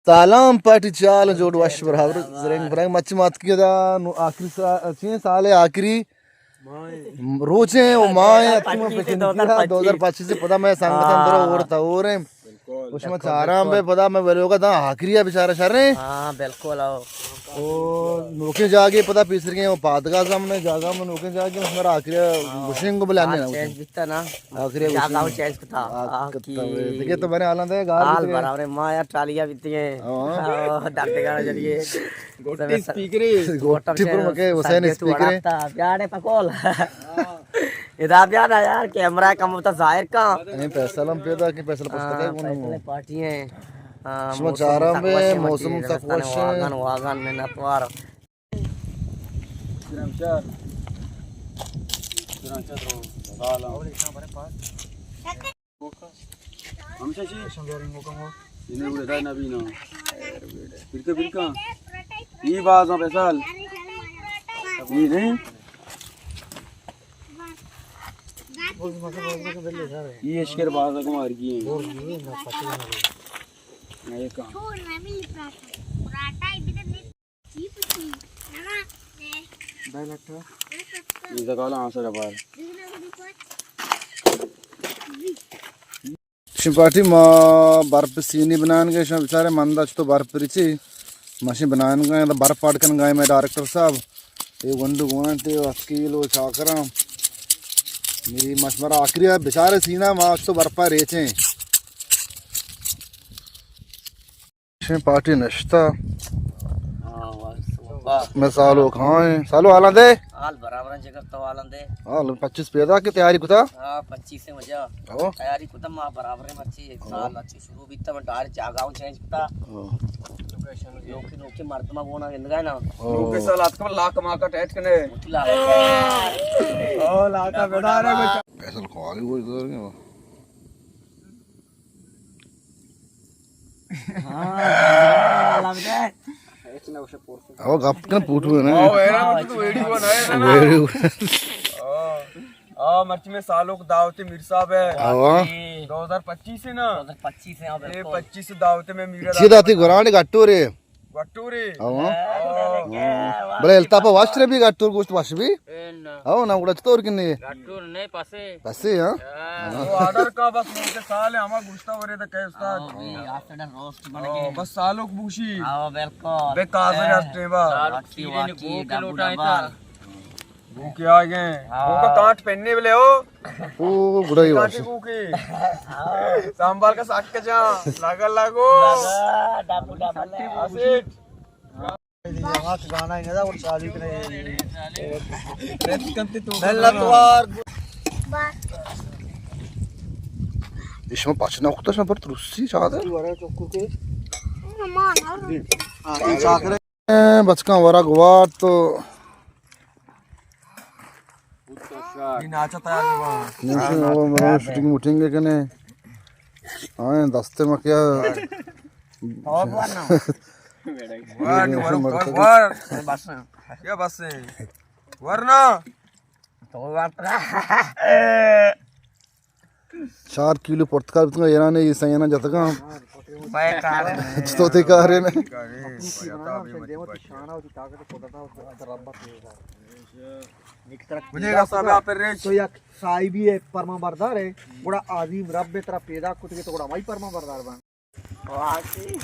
سلام پارٹی، چال جوڑ وش برابر، زرنگ برنگ مچ ماتکی دا نو آخری سا-، چین سال آخری روچیں و ماہ اتکی من پچیس، دو ہزار پچیس پدا میں سنگت اندر اور تا اور ہیں۔ بالکل۔ وشما چاران بے پدا میں ویلوگا دا آخری ہے بیچارہ شر ہیں۔ ہاں، بالکل، آؤ۔ او نوکیں جاگے پدا پیسر گئے، او پادگاز ہم نے جاگا میں نوکیں جاگے، اس میں آخری گشنگ کو بلانے نا۔ چینج بیتا نا۔ آخری جاگا گشنگ۔ چینج کتا۔ آ، آ، کتا کی۔ دیکھے تو میں نے حالان دے، گار حال بیتے ہیں۔ برابر ہے، ماں یار ٹالیا بیتی ہیں۔ ہاں۔ آ، ڈاکٹر گانا جلیے۔ گوٹی سپیکر۔ گوٹی پر مکے حسین سپیکر۔ بیاڑے پکول۔ ادا بیا نا یار، کیمرہ کم ہوتا ظاہر کا۔ اے فیصل ہم پیدا کہ فیصل پستہ ہاں، کئی کون فیصل پارٹی ہیں۔ ہاں، شما موسم چاران بے، موسم سک وش ہیں۔ واگن، واگن منتوار۔ ہمشہ چی؟ انہیں اڑے دا نبی نا۔ برکا، برکا۔ یہ باز ہیں فیصل۔ یہ نہیں؟ یہ اشکر باز ہے کمار کی ہیں۔ یہ کہاں؟ یہ زکالا آنسر ہے بار۔ شن پارٹی ما برپ سینی بنان گئے، شن بیچارے مندا چتو برپ ریچی، ماشین بنان گئے، برپ پاڑ کن گئے میں ڈائریکٹر صاحب، یہ گنڈو گوانتے، وکیل و چاکراں، میری مشورہ آخری ہے، بیچارے سینا ما چتو برپا ریچیں۔ شیں پارٹی نشتہ۔ ہاں، واہ، واہ۔ میں سالو کھائیں۔ سالو حالاں دے؟ حال برابر ہیں جگر تو حالاں دے۔ حال پچیس پیدا کی تیاری کتا؟ ہاں، پچیس سے وجہ۔ ہو؟ تیاری کتا ما برابر ہیں مرچی ایک ہو۔ سال اچھی شروع بیتا، میں ڈائریکٹ جاگا ہوں چینج کتا۔ ہو۔ لوکی، لوکی مردمہ گونا گندگا ہے نا۔ ہو۔ لوکی سال آتکا لاکھ ماں کا ٹیٹ کنے۔ مطلع۔ او، لاکھ کا بیٹا رہے بچہ۔ فیصل کو آگے وہ ادھر گیا۔ او گپ کن پوٹو ہے نا۔ او، ایرا مجھے تو ویڈیو بنا ہے نا۔ ویڈیو۔ او، او، مرچی میں سالوک دعوت میر صاحب ہے۔ او۔ دو ہزار پچیس ہے نا؟ دو ہزار پچیس ہے، ہاں، اے، بالکل۔ پچیس دعوت میں میر چی داتی گورانڈ گٹو رے؟ گٹو رے۔ او۔ او۔ بلے الطاف واشت رے بھی گٹو گوشت واش بھی؟ اے نا۔ او نا، گڑا چطور کنے؟ گٹو نہیں پسے۔ پسے، ہاں؟ ہاں۔ وہ آرڈر کا بس مجھے سال ہے، ہما گشتا ورے دا کہے استاد۔ آؤ، بھئی، آسڑا روسٹ بن گئے۔ بس سالوک بوشی۔ آؤ، بالکل۔ بے کازر ہستے با۔ سالوک واقعی، سیرے نے واقعی، گو کے ڈبو لوٹا ہے ڈبل۔ تا۔ گو کے آ گئے۔ ہاں۔ گو کا کانٹ پہننے بلے ہو۔ او، گڑا ہی کانٹی واش۔ گو کے۔ سامبال کا ساک کا جان۔ لگا لگو۔ لگا، ڈبو ڈبل ہے۔ اسیٹ۔ منتوار۔ شما پاچ نہ کتا، شما پر ترسی چادر۔ بچکاں ورگ وارت تو۔ ناچا تیار ہوا۔ شوٹنگ موٹنگ کنے۔ ہاں، دستے مکیا۔ اور ورنہ۔ ور، ور، ور۔ بس۔ کیا بس ہے؟ ورنہ۔ تو ور۔ چار کیلو پرتکال بتگا ایران، یہ سینا جتگا۔ بے کار ہے۔ چتو تے کار ہے نا۔ مجھے رسا میں آپ ریچ۔ تو یک صاحبی ہے، پرما بردار ہے۔ گڑا عظیم رب ترا پیدا کتگے تو گڑا مائی پرما بردار بن۔ واقعی۔